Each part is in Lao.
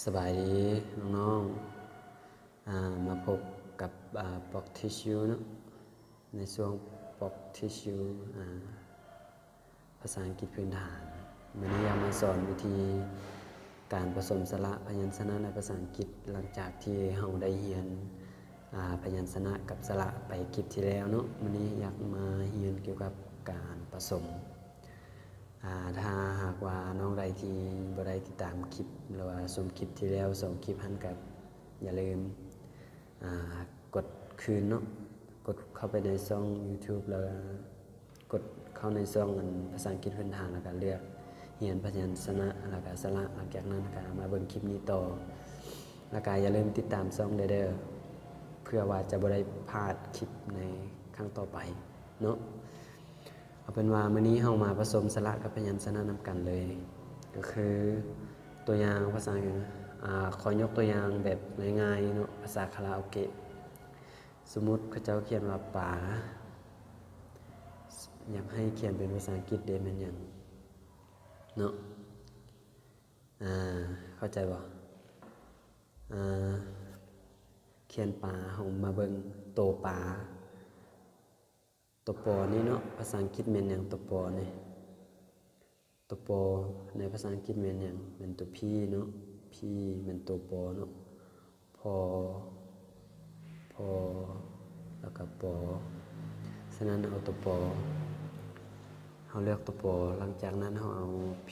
ສະບາຍດີນ້ອງໆ ອາ ມາພົບກັບ ອາ Practice You ເນາະ ໃນຊ່ວງ Practice You ອາ ພາສາອັງກິດພື້ນຖານ. ມື້ນີ້ຢາກມາສອນວິທີການປະສົມສະຫຼະພະຍັນຊະນະໃນພາສາອັງກິດ ຫຼັງຈາກທີ່ເຮົາໄດ້ຮຽນ ອາ ພະຍັນຊະນະກັບສະຫຼະໄປຄລິບທີ່ແລ້ວເນາະ. ມື້ນີ້ຢາກມາຮຽນກ່ຽວກັບການປະສົມ ອາ ຖ້າຫາກວ່ານ້ອງໃດທີ່ບໍ່ໄດ້ຕິດຕາມຄລິບ ຫຼືວ່າຊົມຄລິບທີ່ແລ້ວສອງຄລິບຫັ້ນ ກໍຢ່າລືມ ອາ ກົດຄືນເນາະ, ກົດເຂົ້າໄປໃນຊ່ອງ YouTube ແລ້ວ ກົດເຂົ້າໃນຊ່ອງອັນພາສາອັງກິດພື້ນຖານ ແລ້ວກໍເລືອກຮຽນພະຍັນຊະນະ ແລ້ວກໍສະຫຼະ. ຫຼັງຈາກນັ້ນກໍມາເບິ່ງຄລິບນີ້ຕໍ່ ແລ້ວກໍຢ່າລືມຕິດຕາມຊ່ອງເດີ ເພື່ອວ່າຈະບໍ່ໄດ້ພາດຄລິບໃນຄັ້ງຕໍ່ໄປເນາະ. ເອົາເປັນວ່າມື້ນີ້ເຮົາມາປະສົມສະຫຼະກັບພະຍັນຊະນະນຳກັນເລີຍ ກໍຄືຕົວຢ່າງພາສາ ອາ ຂໍຍົກຕົວຢ່າງແບບງ່າຍໆເນາະ, ພາສາຄາຣາໂອເກະ. ສົມມຸດເຂົາເຈົ້າຂຽນວ່າປາ, ຢາກໃຫ້ຂຽນເປັນພາສາອັງກິດເດ ແມ່ນຫຍັງເນາະ? ອາ ເຂົ້າໃຈບໍ່? ອາ ຂຽນປາ ເຮົາມາເບິ່ງໂຕປາ, ໂຕປໍນີ້ເນາະ, ພາສາອັງກິດແມ່ນຫຍັງໂຕປໍນີ້? ໂຕປໍໃນພາສາອັງກິດແມ່ນຫຍັງ? ແມ່ນໂຕ P ເນາະ, P ແມ່ນໂຕປໍເນາະ, ພໍ ພໍ ແລ້ວກໍປໍ. ສະນັ້ນເອົາໂຕປໍ, ເຮົາເລືອກໂຕປໍ. ຫຼັງຈາກນັ້ນເຮົາເອົາ P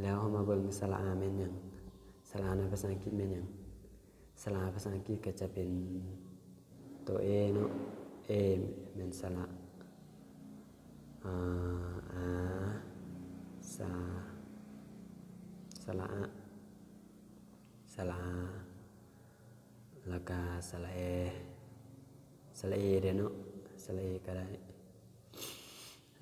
ແລ້ວເຮົາມາເບິ່ງສະຫຼະອາແມ່ນຫຍັງ? ສະຫຼະອາໃນພາສາອັງກິດແມ່ນຫຍັງ? ສະຫຼະອາພາສາອັງກິດກໍຈະເປັນໂຕ A ເນາະ, A ແມ່ນສະຫຼະ ອາ ອາ ສະ ສະຫຼະອະ ສະຫຼະອາ ແລ້ວກະສະຫຼະແອ ສະຫຼະເອເດ້ເນາະ, ສະຫຼະເອກໍໄດ້.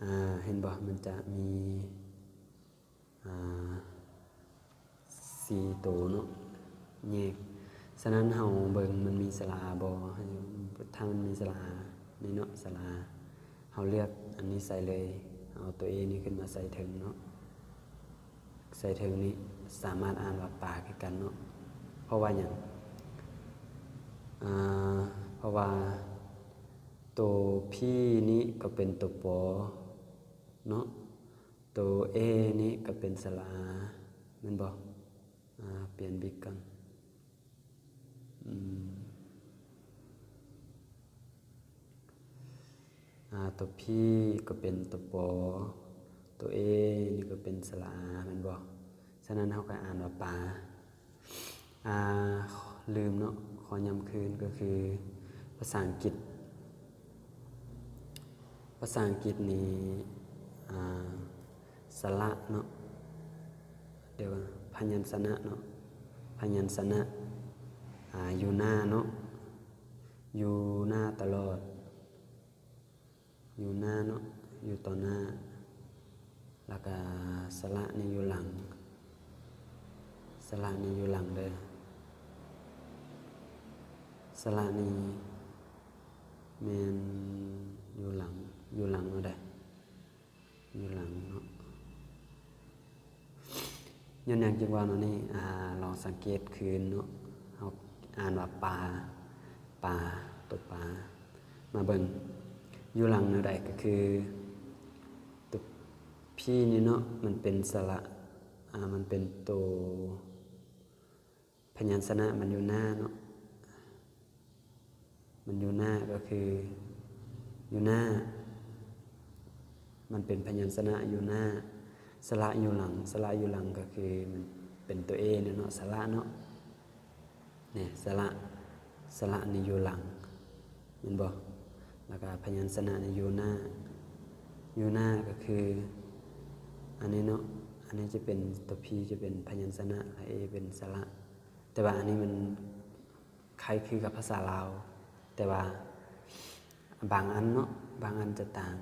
ອາ ເຫັນບໍ່? ມັນຈະມີ ອາ ສີ່ໂຕເນາະ ແຍກ. ສະນັ້ນເຮົາເບິ່ງມັນມີສະຫຼະອາບໍ່, ຖ້າມັນມີສະຫຼະອານີ້ເນາະ, ສະຫຼະອາ ເຮົາເລືອກອັນນີ້ໃສ່ເລີຍ, ເອົາໂຕ A ນີ້ຂຶ້ນມາໃສ່ເທິງເນາະ, ໃສ່ເທິງນີ້ສາມາດອ່ານວ່າປາຄືກັນເນາະ. ເພາະວ່າຫຍັງ? ອາ ເພາະວ່າໂຕ P ນີ້ກໍເປັນໂຕ ປໍ ເນາະ, ໂຕ A ນີ້ກໍເປັນສະຫຼະອາ ແມ່ນບໍ່? ອາ ປ່ຽນບິກກ່ອນ. ອືມ ອາ ໂຕ P ກໍເປັນໂຕ ປໍ, ໂຕ A ນີ້ກໍເປັນສະຫຼະອາ ແມ່ນບໍ່? ສະນັ້ນເຮົາກໍອ່ານວ່າປາ. ອາ ລືມເນາະ, ຂໍຢ້ຳຄືນ ກໍຄືພາສາອັງກິດ, ພາສາອັງກິດນີ້ ອາ ສະຫຼະເນາະ, ດຽວກ່ອນ ພະຍັນຊະນະເນາະ, ພະຍັນຊະນະ ອາ ຢູ່ໜ້າເນາະ, ຢູ່ໜ້າຕະຫຼອດ, ຢູ່ໜ້າເນາະ, ຢູ່ຕໍ່ໜ້າ, ແລ້ວກະສະຫຼະນີ້ຢູ່ຫຼັງ, ສະຫຼະນີ້ຢູ່ຫຼັງເດີ, ສະຫຼະນີ້ແມ່ນຢູ່ຫຼັງ, ຢູ່ຫຼັງເນາະ ໄດ້ ຢູ່ຫຼັງເນາະ. ຍ້ອນຫຍັງຈຶ່ງວ່າແນວນີ້? ອາ ລອງສັງເກດຄືນເນາະ, ເຮົາອ່ານວ່າປາ, ປາ, ໂຕປາ. ມາເບິ່ງຢູ່ຫຼັງແນວໃດ? ກໍຄືໂຕ P ນີ້ເນາະ, ມັນເປັນສະຫຼະ, ອາ ມັນເປັນໂຕ ພະຍັນຊະນະມັນຢູ່ໜ້າເນາະ, ມັນຢູ່ໜ້າກໍຄືຢູ່ໜ້າ, ມັນເປັນພະຍັນຊະນະຢູ່ໜ້າ, ສະຫຼະຢູ່ຫຼັງ, ສະຫຼະຢູ່ຫຼັງກໍຄືມັນເປັນໂຕ A ເນາະ, ສະຫຼະເນາະ, ນີ້ ສະຫຼະ, ສະຫຼະນີ້ຢູ່ຫຼັງ ແມ່ນບໍ່? ແລ້ວກະພະຍັນຊະນະນີ້ຢູ່ໜ້າ, ຢູ່ໜ້າກໍຄືອັນນີ້ເນາະ, ອັນນີ້ຈະເປັນໂຕ P ຈະເປັນພະຍັນຊະນະ ແລະ A ເປັນສະຫຼະ. ແຕ່ວ່າອັນນີ້ມັນຄ້າຍຄືກັບພາສາລາວ, ແຕ່ວ່າບາງອັນເນາະ, ບາງອັນຈະຕ່າງ,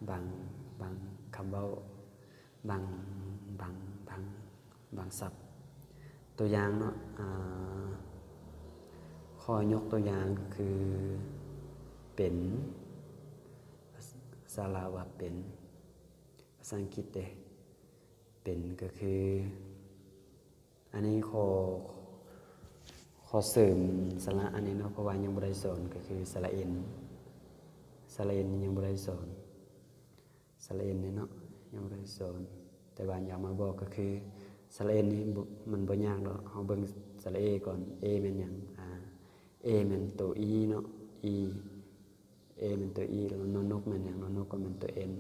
ບາງ, ບາງຄຳເວົ້າ, ບາງ, ບາງ, ບາງ, ບາງສັບ. ຕົວຢ່າງເນາະ, ອາ, ຂໍຍົກຕົວຢ່າງຄືເປັນ, ພາສາລາວວ່າເປັນ, ພາສາອັງກິດເດ ເປັນກໍຄື ອັນນີ້ຂໍ ຂໍເສີມສະຫຼະອັນນີ້ເນາະ ເພາະວ່າຍັງບໍ່ໄດ້ສອນ ກໍຄືສະຫຼະເອັນ ສະຫຼະເອັນນີ້ຍັງບໍ່ໄດ້ສອນ ສະຫຼະເອັນນີ້ເນາະ ຍັງບໍ່ໄດ້ສອນ ແຕ່ວ່າຢາກມາບອກກໍຄືສະຫຼະເອັນນີ້ບໍ່ ມັນບໍ່ຍາກດອກ. ເຮົາເບິ່ງສະຫຼະເອກ່ອນ ເອແມ່ນຫຍັງ? ອາ ເອແມ່ນໂຕອີເນາະ ອີ ເອແມ່ນໂຕອີ ແລ້ວນອນົກແມ່ນຫຍັງ? ນອນົກກໍແມ່ນໂຕເອັນ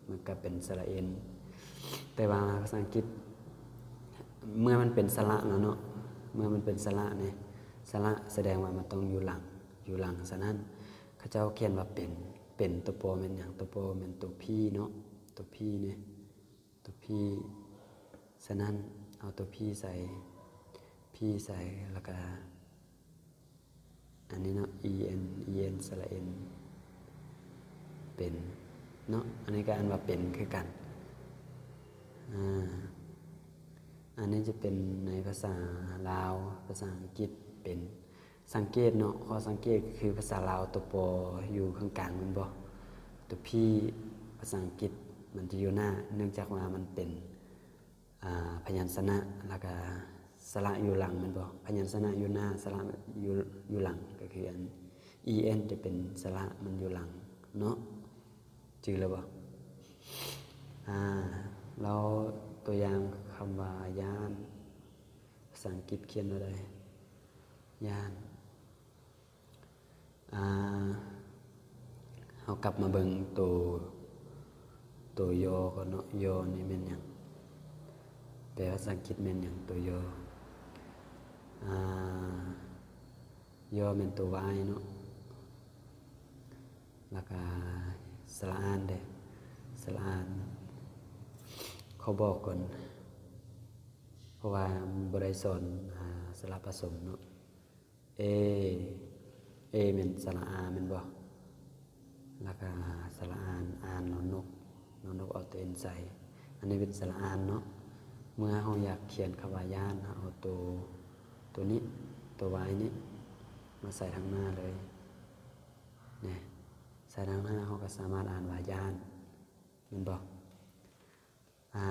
ມັນກໍເປັນສະຫຼະເອັນ. ແຕ່ວ່າພາສາອັງກິດ ເມື່ອມັນເປັນສະຫຼະແລ້ວເນາະ ເມື່ອມັນເປັນສະຫຼະນີ້ ສະຫຼະສະແດງວ່າມັນຕ້ອງຢູ່ຫຼັງ ຢູ່ຫຼັງ. ສະນັ້ນ ເຂົາເຈົ້າຂຽນວ່າເປັນ ເປັນ ຕົວປໍແມ່ນຫຍັງ? ຕົວປໍແມ່ນໂຕພີເນາະ ໂຕພີນີ້ ໂຕພີ. ສະນັ້ນ ເອົາໂຕພີໃສ່ ພີໃສ່ ແລ້ວກະ ອັນນີ້ເນາະ ອີເອັນ ອີເອັນ ສະຫຼະເອັນ ເປັນເນາະ ອັນນີ້ກໍອ່ານວ່າເປັນຄືກັນ. ອາ ອັນນີ້ຈະເປັນໃນພາສາລາວ ພາສາອັງກິດເປັນ. ສັງເກດເນາະ ຂໍ້ສັງເກດກໍຄືພາສາລາວຕົວປໍຢູ່ຂ້າງກາງແມ່ນບໍ່? ຕົວພີພາສາອັງກິດມັນຈະຢູ່ໜ້າ ເນື່ອງຈາກວ່າມັນເປັນ ອາ ພະຍັນຊະນະ ແລ້ວກະສະຫຼະຢູ່ຫຼັງແມ່ນບໍ່? ພະຍັນຊະນະຢູ່ໜ້າ ສະຫຼະຢູ່ ຢູ່ຫຼັງ ກໍຄືອັນ ອີເອັນ ຈະເປັນສະຫຼະມັນຢູ່ຫຼັງເນາະ ຈື່ແລ້ວບໍ່? ອາ ແລ້ວຕົວຢ່າງຄຳວ່າຢ້ານ ພາສາອັງກິດຂຽນວ່າໃດ? ຢ້ານ. ອາ ເຮົາກັບມາເບິ່ງໂຕ ໂຕຍໍກ່ອນເນາະ ຍໍນີ້ແມ່ນຫຍັງ? ແປພາສາອັງກິດແມ່ນຫຍັງ? ໂຕຍໍ ອາ ຍໍແມ່ນໂຕວາຍເນາະ ແລ້ວກະສະຫຼະອານເດ້ ສະຫຼະອານ ຂໍບອກກ່ອນ ເພາະວ່າບໍ່ໄດ້ສອນ ອາ ສະຫຼະປະສົມເນາະ. ເອ ເອແມ່ນສະຫຼະອາແມ່ນບໍ່? ແລ້ວກະສະຫຼະອານ ອານ ນອນົກ ນອນົກເອົາໂຕເອັນໃສ່ ອັນນີ້ເປັນສະຫຼະອານເນາະ. ເມື່ອເຮົາຢາກຂຽນຄຳວ່າຢ້ານ ເຮົາເອົາໂຕ ໂຕນີ້ ໂຕວາຍນີ້ມາໃສ່ທາງໜ້າເລີຍ ແນ່ ໃສ່ທາງໜ້າ ເຮົາກໍສາມາດອ່ານວ່າຢ້ານ ແມ່ນບໍ່? ອາ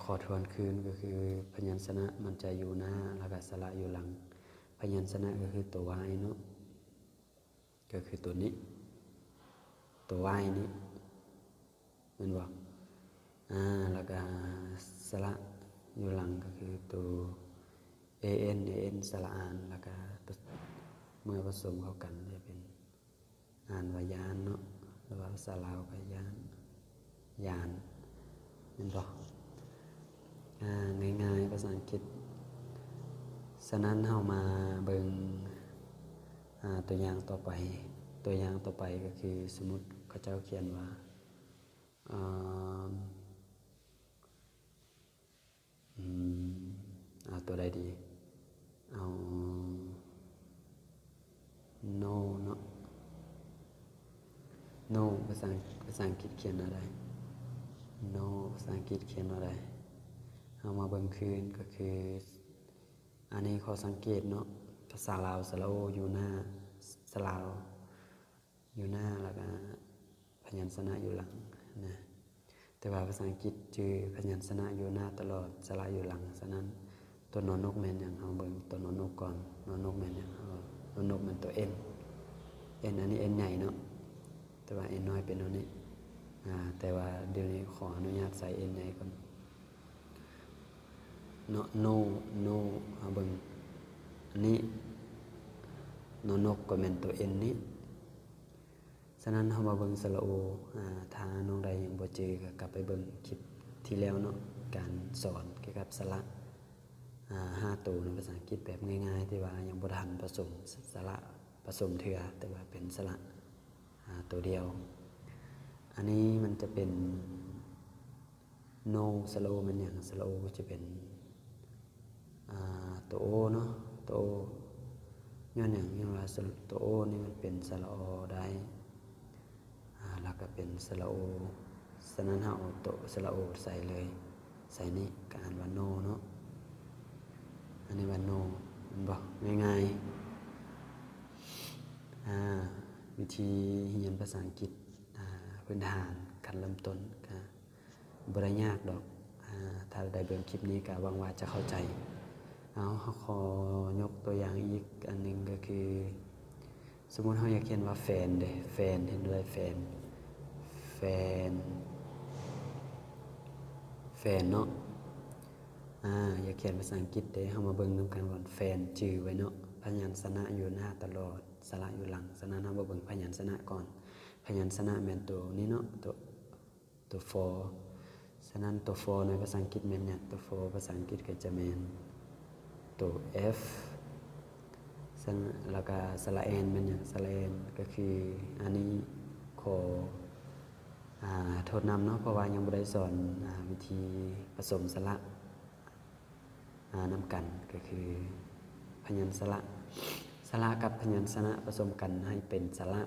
ຂໍທວນຄືນ ກໍຄືພະຍັນຊະນະມັນຈະຢູ່ໜ້າ ແລ້ວກະສະຫຼະຢູ່ຫຼັງ. ພະຍັນຊະນະກໍຄືຕົວວາຍເນາະ ກໍຄືຕົວນີ້ ຕົວວາຍນີ້ ແມ່ນບໍ່? ອາ ແລ້ວກະສະຫຼະຢູ່ຫຼັງກໍຄືຕົວເອເອັນ ເອເອັນ ສະຫຼະອານ ແລ້ວກະ ເມື່ອປະສົມເຂົ້າກັນຈະເປັນ ອ່ານວ່າຢ້ານເນາະ ຫຼືວ່າພາສາລາວກໍຢ້ານ ຢ້ານ ແມ່ນບໍ່? ອາ ງ່າຍໆ ພາສາອັງກິດ. ສະນັ້ນເຮົາມາເບິ່ງ ອາ ຕົວຢ່າງຕໍ່ໄປ ຕົວຢ່າງຕໍ່ໄປກໍຄື ສົມມຸດເຂົາເຈົ້າຂຽນວ່າ ອາ ອືມ ເອົາຕົວໃດດີ? ເອົາ ໂນ ເນາະ ໂນ ພາສາ ພາສາອັງກິດຂຽນວ່າໃດ? ໂນ ພາສາອັງກິດຂຽນວ່າໃດ? ເຮົາມາເບິ່ງຄືນ ກໍຄື ອັນນີ້ຂໍ້ສັງເກດເນາະ ພາສາລາວ ສະຫຼະໂອ ຢູ່ໜ້າ ສະຫຼາວ ຢູ່ໜ້າ ແລ້ວກະພະຍັນຊະນະຢູ່ຫຼັງນະ ແຕ່ວ່າພາສາອັງກິດຈື່ພະຍັນຊະນະຢູ່ໜ້າຕະຫຼອດ ສະຫຼະຢູ່ຫຼັງ. ສະນັ້ນ ຕົວ ນ ນົກ ແມ່ນຫຍັງ? ເຮົາເບິ່ງຕົວ ນ ນົກ ກ່ອນ ນ ນົກ ແມ່ນຫຍັງ? ເຮົາ ນ ນົກ ແມ່ນຕົວ ເອັນ ເອັນ ອັນນີ້ ເອັນ ໃຫຍ່ເນາະ ແຕ່ວ່າ ເອັນ ນ້ອຍເປັນແນວນີ້ ອາ ແຕ່ວ່າດຽວນີ້ຂໍອະນຸຍາດໃສ່ ເອັນ ໃຫຍ່ກ່ອນ. ເນາະ ໂນ ໂນ ເຮົາເບິ່ງອັນນີ້ ນ ນົກ ກໍແມ່ນຕົວ ເອັນ ນີ້. ສະນັ້ນເຮົາມາເບິ່ງສະຫຼະໂອ ອາ ຖ້ານ້ອງໃດຍັງບໍ່ຈື່ ກໍກັບໄປເບິ່ງຄລິບທີ່ແລ້ວເນາະ ການສອນກ່ຽວກັບສະຫຼະ ອາ ຫ້າໂຕໃນພາສາອັງກິດແບບງ່າຍໆ ທີ່ວ່າຍັງບໍ່ທັນປະສົມສະ ສະຫຼະປະສົມເທື່ອ ແຕ່ວ່າເປັນສະຫຼະ ອາ ໂຕດຽວ. ອັນນີ້ມັນຈະເປັນ ໂນ ສະຫຼະໂອແມ່ນຫຍັງ? ສະຫຼະໂອຈະເປັນ ອາ ຕົວໂອເນາະ ຕົວໂອ. ຍ້ອນຫຍັງ? ຍ້ອນວ່າສະ ຕົວໂອນີ້ມັນເປັນສະຫຼະອອໄດ້ ອາ ແລ້ວກໍເປັນສະຫຼະໂອ. ສະນັ້ນເຮົາເອົາຕົວສະຫຼະໂອໃສ່ເລີຍ ໃສ່ນີ້ກໍອ່ານວ່າໂນເນາະ ອັນນີ້ວ່າໂນ ແມ່ນບໍ່? ງ່າຍໆ ອາ ວິທີຮຽນພາສາອັງກິດ ອາ ພື້ນຖານຂັ້ນເລີ່ມຕົ້ນ ກະ ບໍ່ໄດ້ຍາກດອກ ອາ ຖ້າໄດ້ເບິ່ງຄລິບນີ້ກະຫວັງວ່າຈະເຂົ້າໃຈ ເອົາ ເຮົາຂໍຍົກຕົວຢ່າງອີກອັນໜຶ່ງ ກໍຄື ສົມມຸດເຮົາຢາກຂຽນວ່າແຟນເດ້ ແຟນ ເຫັນບໍ່ເລີຍ ແຟນ ແຟນ ແຟນເນາະ. ອາ ຢາກຂຽນພາສາອັງກິດເດ້ ເຮົາມາເບິ່ງນຳກັນກ່ອນ. ແຟນ ຈື່ໄວ້ເນາະ ພະຍັນຊະນະຢູ່ໜ້າຕະຫຼອດ ສະຫຼະຢູ່ຫຼັງ. ສະນັ້ນ ເຮົາມາເບິ່ງພະຍັນຊະນະກ່ອນ. ພະຍັນຊະນະແມ່ນໂຕນີ້ເນາະ ໂຕ ໂຕ for. ສະນັ້ນ ໂຕ for ໃນພາສາອັງກິດແມ່ນຫຍັງ? ໂຕ for ພາສາອັງກິດກໍຈະແມ່ນໂຕ F. ສະ ແລ້ວກໍສະຫຼະແອນແມ່ນຫຍັງ? ສະຫຼະແອນກໍຄື ອັນນີ້ຂໍ ອາ ໂທດນຳເນາະ ເພາະວ່າຍັງບໍ່ໄດ້ສອນ ອາ ວິທີປະສົມສະຫຼະ ອາ ນຳກັນ ກໍຄືພະຍັນສະຫຼະ ສະຫຼະກັບພະຍັນຊະນະປະສົມກັນໃຫ້ເປັນສະຫຼະ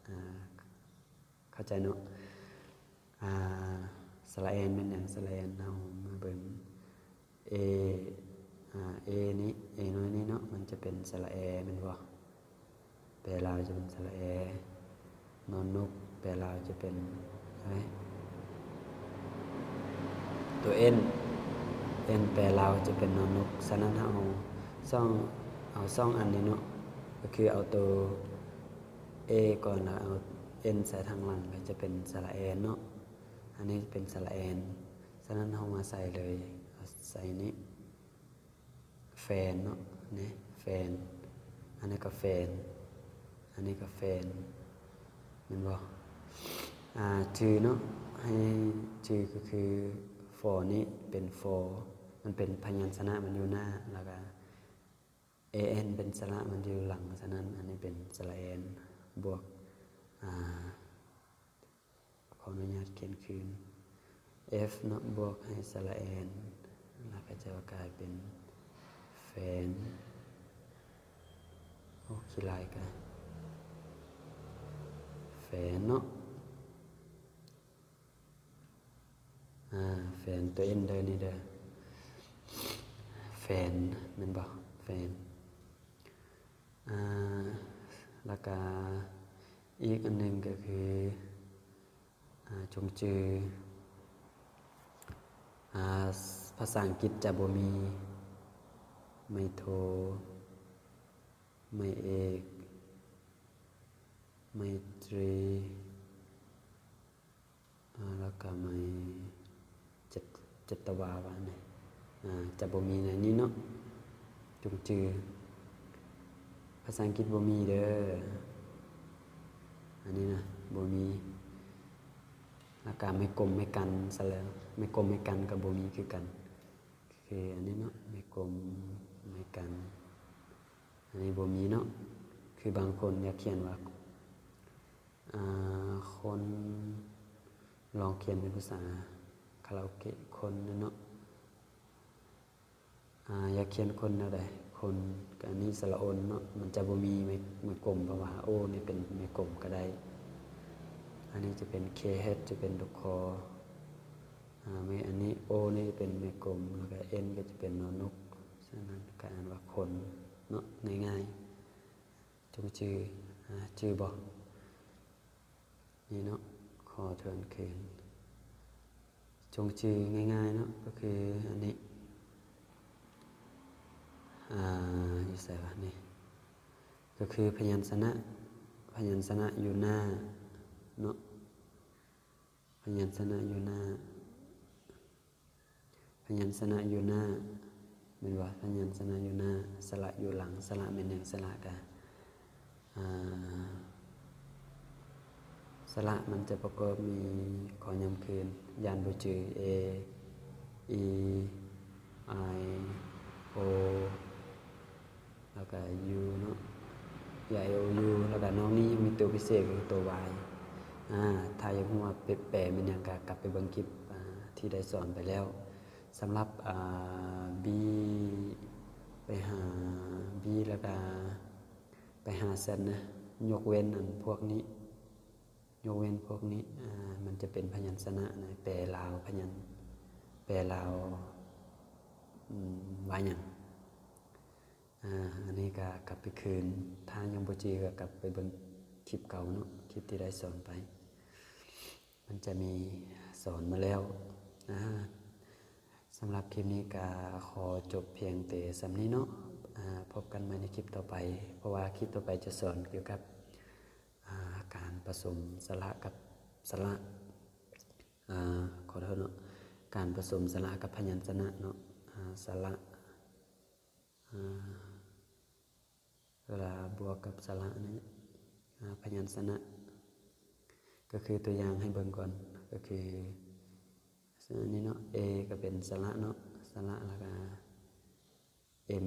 ອາ ເຂົ້າໃຈເນາະ. ອາ ສະຫຼະແອນແມ່ນຫຍັງ? ສະຫຼະແອນ ເຮົາມາເບິ່ງ A ອາ A ນີ້ A ນ້ອຍນີ້ເນາະ ມັນຈະເປັນສະຫຼະແອ ແມ່ນບໍ່? ແປລາວຈະເປັນສະຫຼະແອ. ນອນນົກ ແປລາວຈະເປັນ ເອີຍ ໂຕ N N ແປລາວຈະເປັນນອນນົກ. ສະນັ້ນ ເຮົາເອົາສອງ ເອົາສອງອັນນີ້ເນາະ ກໍຄືເອົາໂຕ A ກ່ອນ ແລ້ວເອົາ N ໃສ່ທາງຫຼັງ ກໍຈະເປັນສະຫຼະແອນເນາະ. ອັນນີ້ເປັນສະຫຼະແອນ. ສະນັ້ນ ເຮົາມາໃສ່ເລີຍ ເອົາໃສ່ນີ້ ແຟນເນາະ ນີ້ ແຟນ. ອັນນີ້ກໍແຟນ ອັນນີ້ກໍແຟນ ແມ່ນບໍ່? ອາ ຈື່ເນາະ ໃຫ້ຈື່ກໍຄື for ນີ້ເປັນ for ມັນເປັນພະຍັນຊະນະ ມັນຢູ່ໜ້າ ແລ້ວກໍ A N ເປັນສະຫຼະ ມັນຢູ່ຫຼັງ. ສະນັ້ນ ອັນນີ້ເປັນສະຫຼະແອນ ບວກ ອາ ຂໍອະນຸຍາດຂຽນຄືນ F ເນາະ ບວກໃຫ້ສະຫຼະແອນ ແລ້ວກໍຈະກາຍເປັນແຟນ. ໂອ້ ຂີ້ລາຍກະ ແຟນເນາະ. ອາ ແຟນ ໂຕ N ເດີ ນີ້ເດີ ແຟນ ແມ່ນບໍ່? ແຟນ. ອາ ແລ້ວກະອີກອັນໜຶ່ງກໍຄື ອາ ຈົ່ງຈື່ ອາ ພາສາອັງກິດຈະບໍ່ມີ ໄມໂທ ໄມເອກ ໄມຕຣີ ອາ ແລ້ວກະໄມ ຈັດ ຈັດຕະວາວະນີ້ ອາ ຈະບໍ່ມີໃນນີ້ເນາະ. ຈົ່ງຈື່ ພາສາອັງກິດບໍ່ມີເດີ ອັນນີ້ນະ ບໍ່ມີ. ແລ້ວກະໄມກົມ ໄມກັນ ສະແລ້ວ ໄມກົມ ໄມກັນກໍບໍ່ມີຄືກັນ. ຄືອັນນີ້ເນາະ ໄມກົມ ໄມກັນ ອັນນີ້ບໍ່ມີເນາະ. ຄືບາງຄົນຢາກຂຽນວ່າ ອາ ຄົນ ລອງຂຽນເປັນພາສາຄາຣາໂອເກະ ຄົນເນາະ. ອາ ຢາກຂຽນຄົນແນວໃດ? ຄົນ ກໍອັນນີ້ສະຫຼະໂອນເນາະ ມັນຈະບໍ່ມີໄມ້ ໄມ້ກົມ ເພາະວ່າໂອນີ້ເປັນໄມ້ກົມກໍໄດ້. ອັນນີ້ຈະເປັນ K H ຈະເປັນຕົວຄໍ ອາ ແມ່ນ ອັນນີ້ໂອນີ້ຈະເປັນໄມ້ກົມ ແລ້ວກໍ N ກໍຈະເປັນນອນົກ. ສະນັ້ນກໍອ່ານວ່າຄົນເນາະ ງ່າຍໆ. ຈົ່ງຈື່ ອາ ຈື່ບໍ່? ນີ້ເນາະ ຂໍທວນຄືນ ຈົ່ງຈື່ງ່າຍໆເນາະ ກໍຄືອັນນີ້ ອາ ຢູ່ໃສວະນີ້ ກໍຄືພະຍັນຊະນະ ພະຍັນຊະນະຢູ່ໜ້າເນາະ ພະຍັນຊະນະຢູ່ໜ້າ ພະຍັນຊະນະຢູ່ໜ້າ ແມ່ນບໍ່? ພະຍັນຊະນະຢູ່ໜ້າ ສະຫຼະຢູ່ຫຼັງ. ສະຫຼະແມ່ນຫຍັງ? ສະຫຼະກະ ອາ ສະຫຼະມັນຈະປະກອບມີ ຂໍຢ້ຳຄືນ ຢ້ານບໍ່ຈື່ A E I O ແລ້ວກະ U ເນາະ E I O U ແລ້ວກະນອກນີ້ຍັງມີຕົວພິເສດຄືຕົວ Y. ອາ ຖ້າຢາກຮູ້ວ່າແປ ແປແມ່ນຫຍັງ ກະກັບໄປເບິ່ງຄລິບ ອາ ທີ່ໄດ້ສອນໄປແລ້ວ. ສຳລັບ ອາ B ໄປຫາ B ແລ້ວກະໄປຫາ Z ນະ ຍົກເວັ້ນອັນພວກນີ້ ຍົກເວັ້ນພວກນີ້ ອາ ມັນຈະເປັນພະຍັນຊະນະນະ ແປລາວ ພະຍັນ ແປລາວ ອາ ວ່າຫຍັງ? ອາ ອັນນີ້ກະກັບໄປຄືນ ຖ້າຍັງບໍ່ຈື່ກະກັບໄປເບິ່ງຄລິບເກົ່າເນາະ ຄລິບທີ່ໄດ້ສອນໄປ ມັນຈະມີສອນມາແລ້ວ. ອາ ສຳລັບຄລິບນີ້ກໍຂໍຈົບພຽງແຕ່ສ່ຳນີ້ເນາະ. ອາ ພົບກັນໃໝ່ໃນຄລິບຕໍ່ໄປ, ເພາະວ່າຄລິບຕໍ່ໄປຈະສອນກ່ຽວກັບ ອາ ການປະສົມສະຫຼະກັບສະຫຼະ ອາ ຂໍໂທດເນາະ, ການປະສົມສະຫຼະກັບພະຍັນຊະນະເນາະ. ອາ ສະຫຼະ ອາ ເວລາບວກກັບສະຫຼະນີ້ ອາ ພະຍັນຊະນະ ກໍຄືຕົວຢ່າງໃຫ້ເບິ່ງກ່ອນ ກໍຄື ອັນນີ້ເນາະ A ກໍເປັນສະຫຼະເນາະ ສະຫຼະ ແລ້ວກໍ M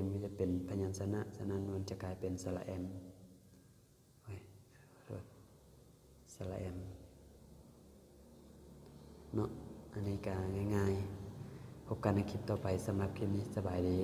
M ຈະເປັນພະຍັນຊະນະ, ສະນັ້ນມັນຈະກາຍເປັນສະຫຼະ M ໂອ້ຍ ຂໍໂທດ ສະຫຼະ M ເນາະ. ອັນນີ້ກໍງ່າຍໆ, ພົບກັນໃນຄລິບຕໍ່ໄປ. ສຳລັບຄລິບນີ້ ສະບາຍດີ.